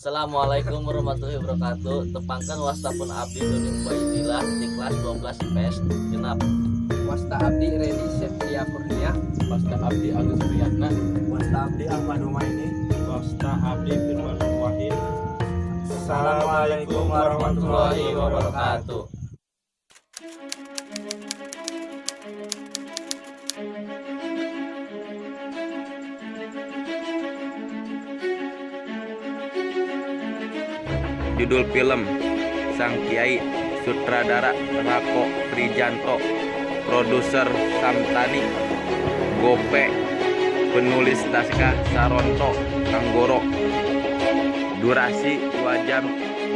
Assalamualaikum warahmatullahi wabarakatuh. Tepangkeun, wasta pun abdi Doni Ubaidillah di kelas 12 IPS 6. Wasta abdi Redi Septia Kurnia. Wasta abdi Agus Priyatna. Wasta abdi Ahmad Humaini. Wasta abdi Firman Wahid. Assalamualaikum warahmatullahi warahmatullahi wabarakatuh. Judul film Sang Kiai, sutradara Rako Prijanto, produser Samtani Gope, penulis naskah Saronto Anggoro. Durasi 2 jam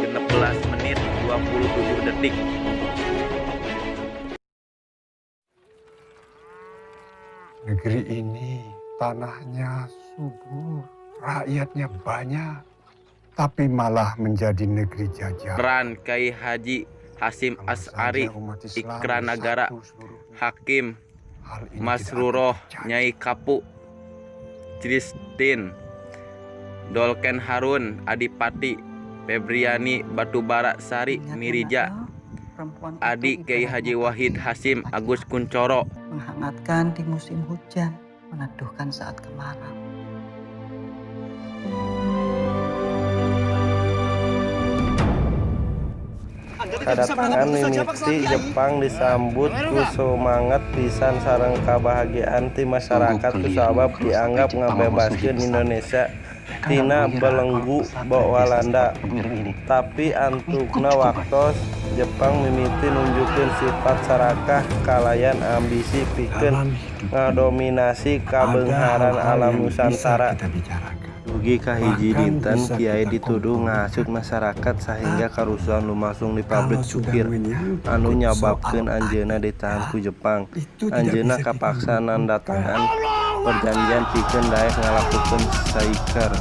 16 menit 27 detik. Negeri ini tanahnya subur, rakyatnya banyak, tapi malah menjadi negeri jajah. Peran Kiai Haji Hasyim Kalau Asy'ari, saja umat Islam Ikranagara, bersatu seluruhnya, Hakim hal ini tidak Masruroh, akan terjadi. Nyai Kapu Christine, Dolken Harun Adipati, Febriani Batubara Sari Ingat ya, Mirija, nak, ya, perempuan itu Adi Kiai ibaratnya Haji Wahid pakaian Hasyim Agus laki-laki. Kuncoro. Menghangatkan di musim hujan, meneduhkan saat kemarau. Kadatangan mimiti Jepang disambut ku sumanget pisan sareng kabahagiaan ti masyarakat kusabab dianggap ngabebaskeun Indonesia tina belenggu Walanda. Tapi antukna waktos Jepang mimiti nunjukkeun sifat sarakah kalayan ambisi pikeun Dalam hidup ini ngadominasi ada kabeungharan hal-hal alam yang bisa Nusantara. kita bicarakan. Dugi ka hiji Bahkan dinten bisa Kiai kita dituduh ngahasut kompromikan. masyarakat sahingga Tapi karusuhan lumangsung di pabrik kalau sudah cukir anu menyangkut nyababkeun soal anjeunna ditahan akidah, ku Jepang. itu tidak Anjeunna bisa kapaksa diganggu nandatangan gugat. perjanjian pikeun daek ngalakukeun saiker,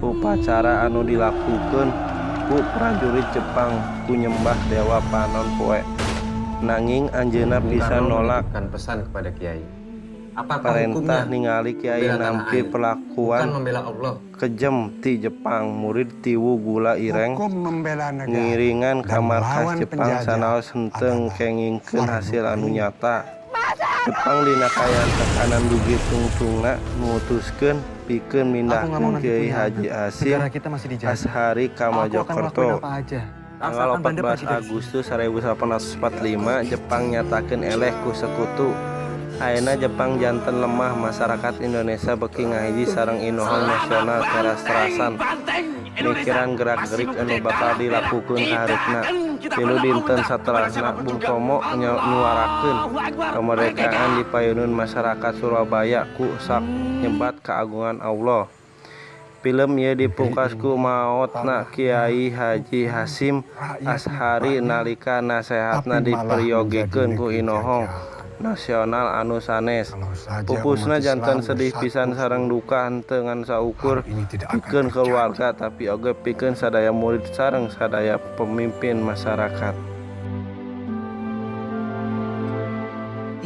upacara anu dilakukeun ku prajurit Jepang ku nyembah dewa panon poe. Nanging anjeunna Bung pisan Karno nolak menitipkan pesan kepada Kiai. Apakah parentah hukumnya ningali Kiai membela tanah nampi air? Bukan perlakuan membela Allah. kejem ti Jepang. Murid tiwu gula ireng Hukum membela negara ngiringan ka dan markas melawan Jepang penjajah sanaos henteu adalah kengingkeun fardu hasil anu ain. nyata. Jepang dina kaayaan tekanan dugi tungtungna mutuskeun pikeun Aku nggak mau mindahkeun nanti Kiai punya Haji anak. Hasyim Negara kita masih dijajah. Asy'ari ka Aku akan ngelakuin Mojokerto. apa aja. Tanggal Asalkan Banda 14 pergi dari sini. Agustus 1845 Jepang nyatakeun eleh ku sekutu. Ayeuna Jepang janten lemah, masyarakat Indonesia beuki ngahiji sareng inohong nasional teras-terasan mikiran gerak-gerik anu bakal dilakukeun kahareupna. 3 dinten saterasna Bung Tomo nyuarakeun kemerdekaan di payunun masyarakat Surabaya ku sak nyebat keagungan Allah. Film ieu Negeri dipungkas ku ini maotna tanahnya Kiai Haji subur, Hasyim rakyatnya Asy'ari banyak, nalika nasehatna tapi malah menjadi diperyogikeun ku negeri inohong jajahan. Nasional anu sanes. Kalau saja Pupusna umat janten Islam sedih pisan bersatu sareng seluruhnya, duka henteu ngan saukur hal ini tidak akan pikeun terjadi. keluarga tapi oge pikeun sadaya murid sareng sadaya pemimpin masyarakat.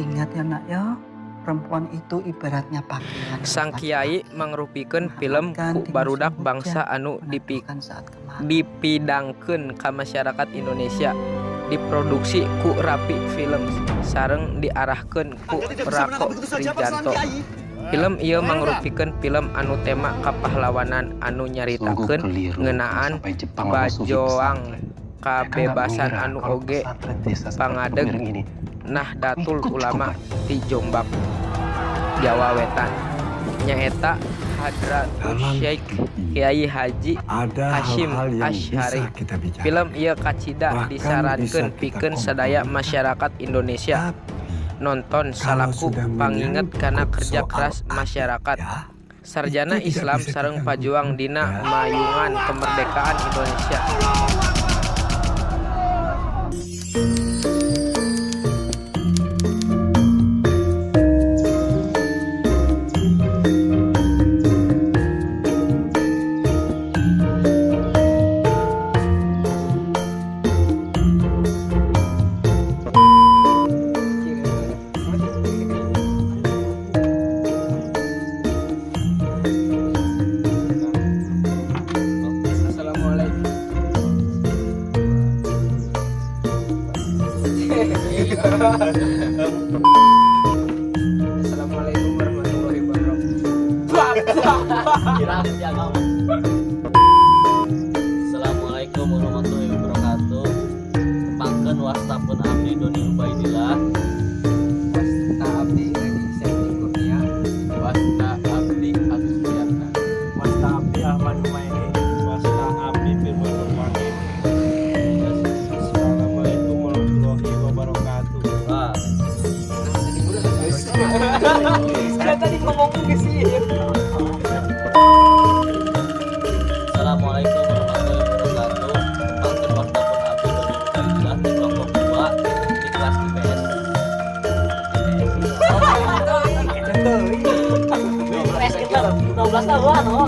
Ingat ya nak ya, perempuan itu ibaratnya pakaian Sang Kiai laki-laki. mangrupikeun film Menghangatkan ku di musim barudak hujan, bangsa anu meneduhkan saat kemarau. dipidangkeun ka masyarakat Indonesia, diproduksi ku Rapi Films sareng diarahkeun ku Rako Prijanto. Film ieu mangrupikeun film anu tema kapahlawanan anu Sungguh nyaritakeun keliru ngeunaan sampai Jepang memusuhi bajoang pesantren. Mereka nggak kabebasan mengira anu kalau oge pesantren desa seperti pangadeg Tebuireng ini Nahdlatul pengikut cukup Ulama banyak. ti Jombang, Jawa Wetan, nyaeta Hadratus Dalam Syekh hidup ini Kiai Haji ada Hasyim hal-hal yang bisa Asy'ari. kita Film bicarakan, ieu kacida bahkan bisa disarankeun kita pikeun sadaya kompromikan. masyarakat Indonesia Tapi nonton kalau salaku sudah panginget kana menyangkut kerja soal keras masyarakat akidah, sarjana itu tidak Islam bisa sareng diganggu pajuang dina gugat. mayungan kemerdekaan Indonesia. Pirang di agama. Assalamualaikum warahmatullahi wabarakatuh. Tepangkeun wasta pun abdi Doni Ubaidillah. Wasta abdi Reni Septi Kurnia. Wasta abdi Agus Priyatna. Wasta abdi Ahmad Humaini. Wasta abdi Firman Wahid. Assalamualaikum warahmatullahi wabarakatuh. Wah, Saya tadi ngomong ke sih. Assalamualaikum warahmatullahi wabarakatuh. Tepangkeun wasta pun abdi Doni Ubaidillah di kelompok 2 di kelas IPS. IPS kita 12 tahun, oh.